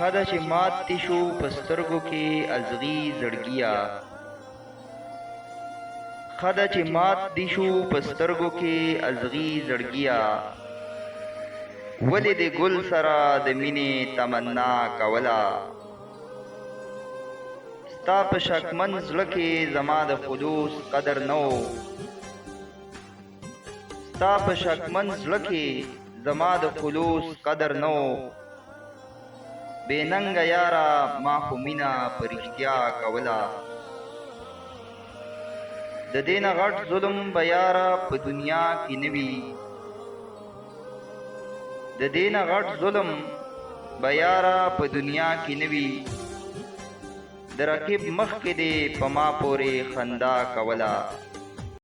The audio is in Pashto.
ښه ده چې مات دې شو په سترګو کې ازغي زړګیه. ښه ده چې مات دې شو په سترګو کې ازغي زړګیه. ولې دې ګل سره د مینې تمنا کوله. ستا په شکمن زړه کې زما د خلوص قدر نه و. ستا په شکمن زړه کې زما د خلوص قدر نه و. بې ننګه یاره ما خو مینه په رښتیا کوله. د دې نه غټ ظلم به یاره په دنیا کې نه وي. د دې نه غټ ظلم به یاره په دنیا کې نه وي. د رقیب مخکې دې په ما پورې خندا کوله.